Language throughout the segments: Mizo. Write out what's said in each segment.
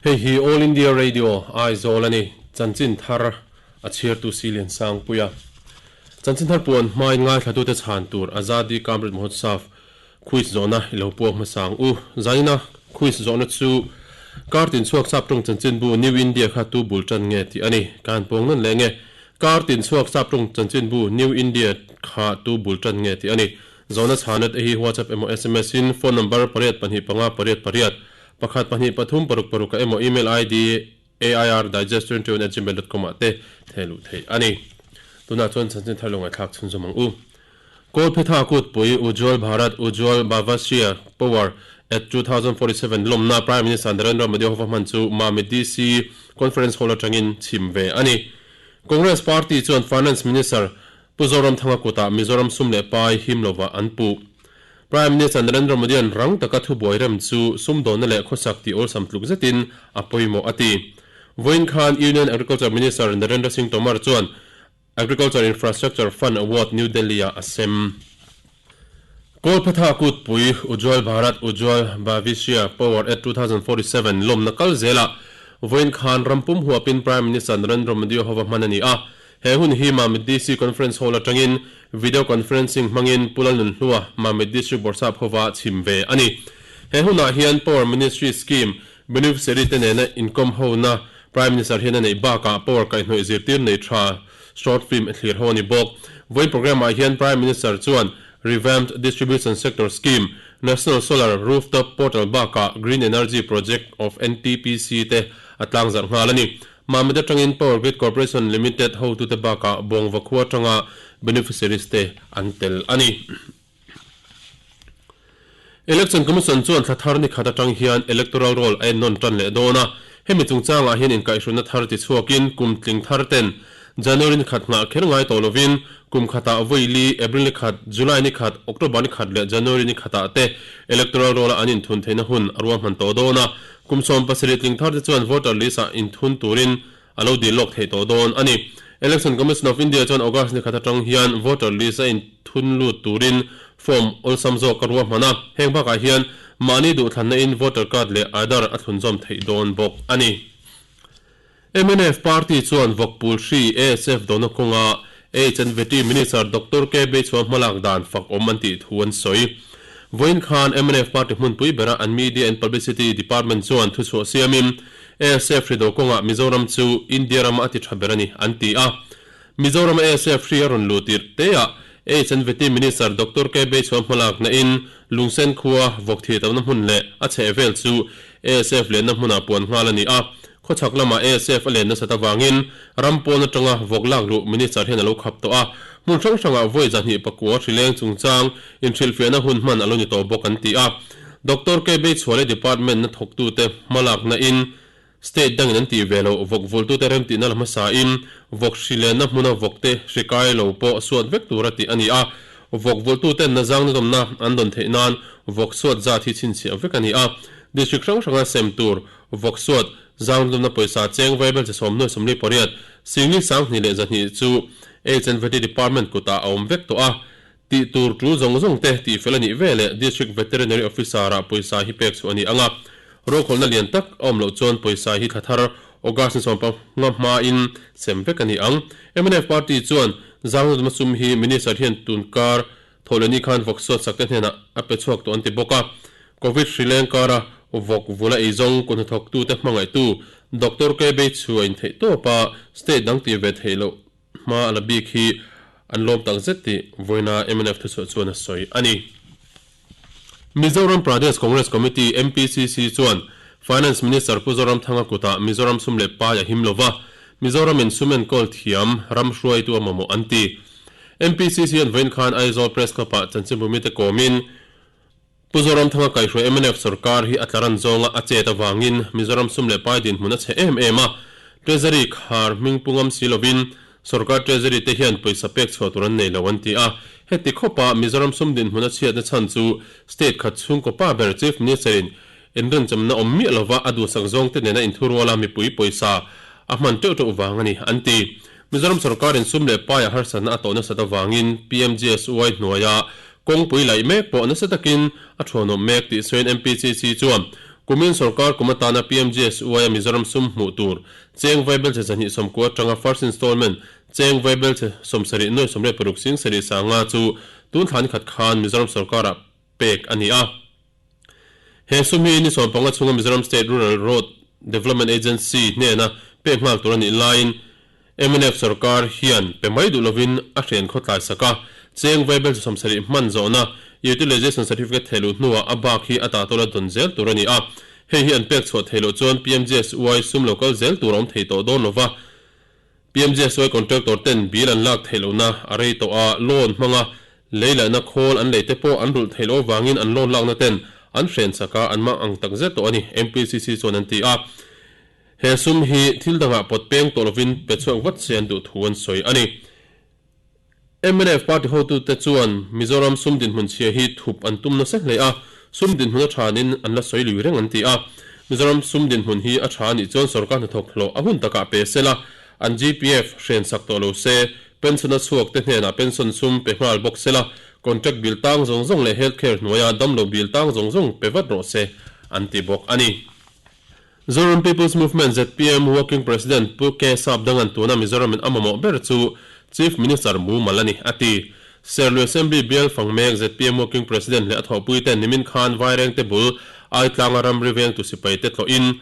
Hei hi All India Radio, Aizawl a ni. Chanchin thar a chhiartu Silian Sangpuia. Chanchin thar puan hmain ngaithlatute chhan tur Azadi Ka Amrit Mahotsav Quiz zawhna i lo puak hmasa ang u. Zaina quiz zawhna chu Kar tin chhuak sap tawng chanchinbu New India kha tu bul tan nge tih a ni. Ka han puang nawn leh nge. Kar tin chhuak sap tawng chanchinbu New India kha tu bul tan nge tih a ni. Zawhna chhana te hi WhatsApp emaw sms in phone number pariat pahnih panga pariat pariat pakhat pahnih pathum paruk paruk ah emaw email id airdigest21@gmail.com ah te theh luh theih a ni. Tunah chuan chanchin thar lo ngaihthlak chhunzawm ang u. Kawlphetha kutpui Ujjwal Bharat Ujjwal Bhavishya Power at 2047 lawmna Prime Minister Narendra Modi hova hman chu Mamit DC Conference Hall atangin chhim ve a ni. Congress Party chuan Finance Minister Pu Zoramthanga kutah Mizoram sum leh pai him lova an puh. Prime Minister Narendra Modi-a'n rang taka thubuai rem chu sumdawnna leh khawsak tih awlsam tluk zetin a pawimawh a ti. Vawiin khan Union Agriculture Minister Narendra Singh Tomar chuan Agriculture Infrastructure Fund Award New Delhi-ah a sem. Kawlphetha kutpui Ujjwal Bharat Ujjwal Bhavishya Power at 2047 lawmna kal zelah vawiin khan ram pum huapin Prime Minister Narendra Modi hova hman a ni a. He hun hi Mamit DC Conference Hall atangin Video Conferencing hmangin Pu Lalnunhlua, Mamit District Bawrhsap hova chhim ve a ni. He hunah hian Power Ministry Scheme Beneficiary te nena inkawm hona Prime Minister hian a neih bakah Power kaihhnawih zirtir nei tha short film a thlir ho a ni bawk. Vawiin programme ah hian Prime Minister chuan Revamped Distribution Sector Scheme, National Solar Rooftop Portal bakah Green Energy Project of NTPC te a tlangzarh nghal a ni. Mamit atangin Power Grid Corporation Limited hotute bakah Bawngva khua atanga beneficiaries te an tel a ni. Election Commission chuan thla thar ni khat atang hian Electoral Roll a ennawn tan leh dawn a, hemi chungchangah hian inkaihhruaina thar ti chhuakin kum tling thar ten January ni khat nghah kher ngai tawh lovin kum khatah vawi li, April ni khat, July ni khat, October ni khat leh January ni khatah te Electoral Roll-a an inthun theihna hun a ruahman tawh dawn a, kum 17 tling thar te chuan voter list-ah inthun turin a lo dil lawk theih tawh dawn a ni. Election Commission of India chuan August ni khat atang hian voter list a inthun lut turin form awlsam zawk a ruahman a, heng bakah hian mahni duhthlanna in voter card leh Aadhaar a thlunzawm theih dawn bawk a ni. Mnf party chuan Vawkpul hri ASF dona kawnga HNVT Minister Doctor K Beichhua hmalak dan fak awm an tih thu an sawi. Vawiin khan mnf party hmunpui bera an Media and Publicity Department chuan thuchhuah siamin ASF hri do kawngah Mizoram chu India rama a ti tha ber a ni, an ti a. Mizorama ASF hri a rawn luh tirh teah HNVT Minister Doctor K Beichhua hmalakna in Lungsen khua vawk thih lohna hmun leh a chhehvel chu ASF lenna hmunah puan nghal a ni a. Khawchhak lamah ASF a len nasat avangin ram pawn atanga vawk lak luh Minister hian a lo khap tawh a. Hmun hrang hrangah vawi 209 hrileng chungchang inhrilhfiahna hun hman a lo ni tawh bawk an ti a. Doctor K Beichhua leh Department na thawktute hmalakna in State dangin an tih ve loh vawk vultute remtihna la hmasa in vawk hri lenna hmuna vawkte hri kai lo pawh suat vek tura tih a ni a. Vawk vultuten nazang nadawmna an dawn theih nan vawk suat zat hi chhinchhiah vek a ni a. District hrang hranga sem tur vawk suat zang nadawmna pawisa cheng vaibel che sawm nuai sawmli pariat singli sanghnih leh zahnih chu HNVT Department kutah a awm vek tawh a. Tih tur tul zawng zawng te tih fel a nih ve leh District Veterinary Officer ah pawisa hi pek chhuah a ni ang a. Rokhawlhna lian tak a awm loh chuan pawisa hi thla thar August ni sawmpanga hmain sem vek a ni ang. Mnf Party chuan Zangzawma sum hi Minister hian tunkar Thawhlehni khan vawk suat sakte hnenah a pe chhuak tawh an ti bawk a. Covid hri leng kara vawk vula eizawng kuthnathawktute hmangaihtu Doctor K Beichhua intheih tawp a state dang tih ve theih loh Hma a la bik hi an lawm tak zet tih vawiina mnf thuchhuah chuan a sawi a ni. Mizoram Pradesh Congress Committee, MPCC, chuan Finance Minister Pu Zoramthanga kutah Mizoram sum leh pai a him lova, Mizoramin sum enkawl thiam ram hruaitu a mamawh an ti. MPCC hian vawiin khan Aizawl Press Club-ah chanchinbumite kawmin Pu Zoramthanga kaihhruai mnf sorkar hi a tlaran zawnga a chet avangin Mizoram sum leh pai dinhmun a chhe em em a, Treasury khar hming pu ngam si lovin sorkar Treasury te hian pawisa pek chhuah tur an nei lo an ti a. Heti khawpa Mizoram sum dinhmun a chhiatna chhan chu state khat chhungkaw pa ber Chief Minister in inrinchawmna awm miah lova a duhsak zawngte nena inthuruala mipui pawisa a hman teuh teuh vang a ni an ti. Mizoram sorkarin sum leh paia harsatna a tawh nasat avangin PMGSY hnuaia Kawngpui laih mek pawh nasa takin a thuanawm mek tih sawiin MPCC chuan Kumin sorkar kum atana PMGSY-a Mizoram sum hmuh tur cheng vaibelchhe 290 atanga first installment cheng vaibelchhe 70 nuai 86 sing sarih sanga chu tun thla ni khat khan Mizoram sorkarah pek a ni a. He sum hi ni 15 chhunga Mizoram State Rural Road Development Agency hnena pek nghal tur a nih laiin mnf sorkar hian pe mai duh lovin a hren khawtlai sak a, cheng vaibelchhe 70 hman zawhna Utilization Certificate theih luh hnuah a bak hi a tahtawla dawn zel tur a ni a. Hei hi an pek chhuah theih loh chuan PMGSY sum lo kal zel tur a awm thei tawh dawn lova, PMGSY contractor ten bill an lak theih lohna a rei tawh a, loan hmanga lei laihna khawl an lei te pawh an rulh theih loh avangin an loan lakna ten an hren chak a, an mang ang tak zet tawh a ni, MPCC chuan an ti a. He sum hi thil dangah pawt peng tawh lovin pe chhuak vat se an duh thu an sawi a ni. Mnf party hotute chuan Mizoram sum dinhmun chhia hi thup an tum nasa hle a, sum dinhmun a thanin an la sawi lui reng an ti a. Mizoram sum dinhmun hi a tha anih chuan sorkar hnathawk hlawh a hun takah pe sela, an GPF hren sak tawh lo se, pension a chhuak te hnenah pension sum pe nghal bawk sela, contract bill tang zawng zawng leh health care hnuaia damlo bill tang zawng zawng pe vat rawh se an ti bawk a ni. Zoram People's Movement, zpm, Working President Pu K Sapdangan tuna Mizoramin a mamawh ber chu Chief Minister mumal a ni, a ti. Serlui Assembly bial fang mek zpm Working President leh a thawhpuiten nimin khan Vairengte bul Aitlanga ramri vengtu sipaite tlawhin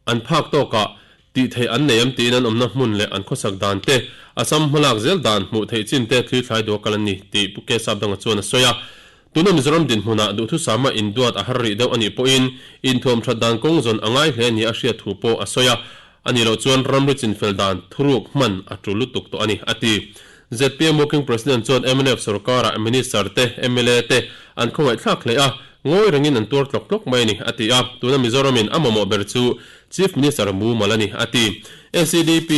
an phak tawkah tih theih an nei am tiin an awmna hmun leh an khawsak dan te, Assam hmalak zel dan hmuh theih chin te thlithlai duh a kal an ni tih Pu K Sapdanga chuan a sawi a. Tuna Mizoram dinhmunah duhthusama induat a har rih deuh a nih pawhin inthuam that dan kawng zawn a ngai hle nia a hriat thu pawh a sawi a, a nih loh chuan ramri chinfel dan thuruk hman a tul lutuk tawh a ni, a ti. Zpm Working President chuan mnf sorkarah Minister te, mla te an khawngaihthlak hle a, ngawi rengin an tuar tlawk tlawk mai a ni, a ti a, tuna Mizoramin a mamawh ber chu Chief Minister mumal a ni, a ti. SEDP.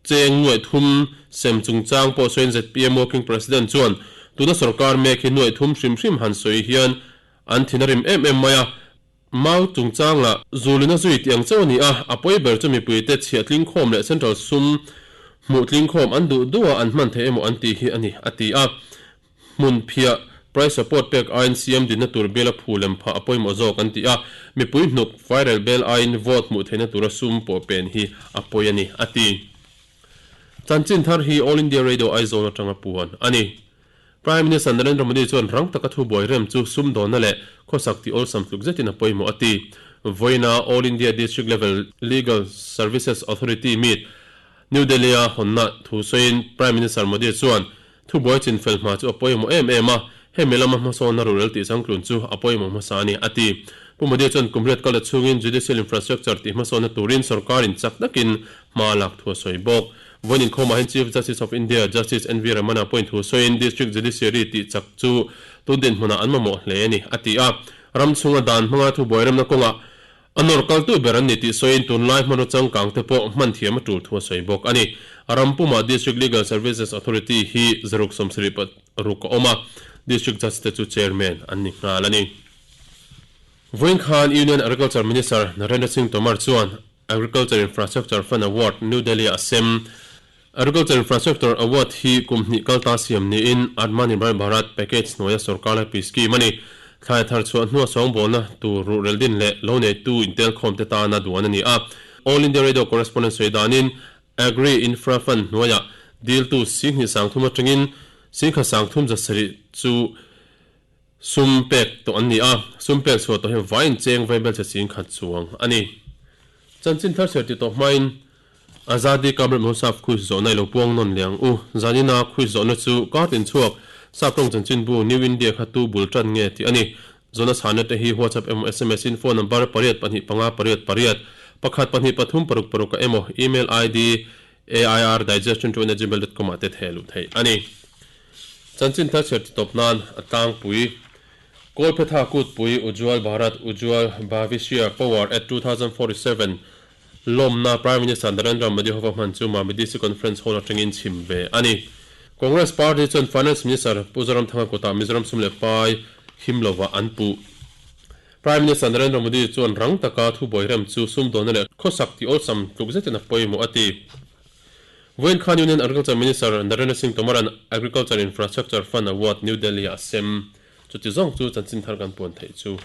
Cheng nuaih thum sem chungchang pawh sawiin zpm Working President chuan tuna sorkar mek hi nuaih thum hrim hrim han sawi hian an thin a rim em em mai a, mau chungchang lah zulin a zui tih ang chauh a ni a, a pawi ber chu mipuite chhiah tlingkhawm leh central sum hmuh tlingkhawm an duh duh a an hman theih emaw an tih hi a ni, a ti a. Hmun phiah, price support pek aiin CM dinna tur biala phu lem phah a pawimawh zawk an ti a, mipui hnuk viral bel aiin vote hmuh theihna tura sum pawh pen hi a pawi a ni, a ti. Chanchin thar hi All India Radio Aizawl atanga puan a ni. Prime Minister Narendra Modi chuan rang taka thubuai rem chu sumdawnna leh khawsak tih awlsam tluk zetin a pawimawh a ti. Vawiina All India District Level Legal Services Authority meet New Delhi-a hawnna thu sawiin Prime Minister Modi chuan Thubuai chinfel hma chu a pawimawh em em a, hemi lama hmasawnna rurel tih changtlun chu a pawimawh hmasa a ni, a ti. Pu Modi chuan kum riat kal a chhungin Judicial Infrastructure tih hmasawnna turin sorkarin chak takin hma a lak thu a sawi bawk. Vawiin inkhawmah hian Chief Justice of India, Justice NV Ramana pawhin thu sawiin District Judiciary tih chak chu tun dinhmunah an mamawh hle a ni, a ti a. Ram chhunga dan hmanga thubuai remna kawngah A nawr kaltu ber an ni tih sawiin tunlai hmanraw changkang te pawh hman thiam a tul thu a sawi bawk a ni. A ram pumah District Legal Services Authority hi 676 a awm a, District Judge te chu Chairman an ni nghal a ni. Vawiin khan Union Agriculture Minister Narendra Singh Tomar chuan Agriculture Infrastructure Fund Award New Delhi-ah a sem. Agriculture Infrastructure Award hi kum hnih kal ta siam niin Atmanirbhar Bharat Package hnuaia sorkar laipui scheme a ni. Thlai thar chhuah hnua sawngbawlna tur ruhrel din leh lo neitu intelkhawm te tana duan a ni a. All India Radio correspondent sawi danin Agri Infra Fund hnuaia diltu 20 30 atangin 10 37 chu Sum pek tawh an ni a, sum pek chhuah tawh hi vaiin cheng vai belchhe 10,000 chuang a ni. Chanchin thar chhiar tih tawh hmain Azadi Ka Amrit Mahotsav quiz zawhna i lo puang nawn leh ang u. Zanina quiz zawhna chu kar tin chhuak Saptawng chanchinbu New India kha tu bul tan nge tih a ni. Zawhna chhana te hi WhatsApp emaw sms in phone number pariat pahnih panga pariat pariat pakhat pahnih pathum paruk paruk ah emaw email id airdigest21@gmail.com ah te theh luh theih a ni. Chanchin thar chhiar titawp nan a tlangpui Kawlphetha Kutpui Ujjwal Bharat Ujjwal Bhavishya Power at 2047 lawmna Prime Minister Narendra Modi hova hman chu Mami DC Conference Hall atangin chhim ve a ni. Congress Party chuan Finance Minister Pu Zoramthanga kutah Mizoram sum leh pai him lovah an puh. Prime Minister Narendra Modi chuan rang taka thubuai rem chu sumdawnna leh khawsak tih awlsam tluk zetin a pawimawh a ti. Vawiin khan Union Agriculture Minister Narendra Singh Tomar-a'n Agriculture Infrastructure Fund Award New Delhi-ah a sem. Chuti zawng chu chanchin thar kan puan theih chu.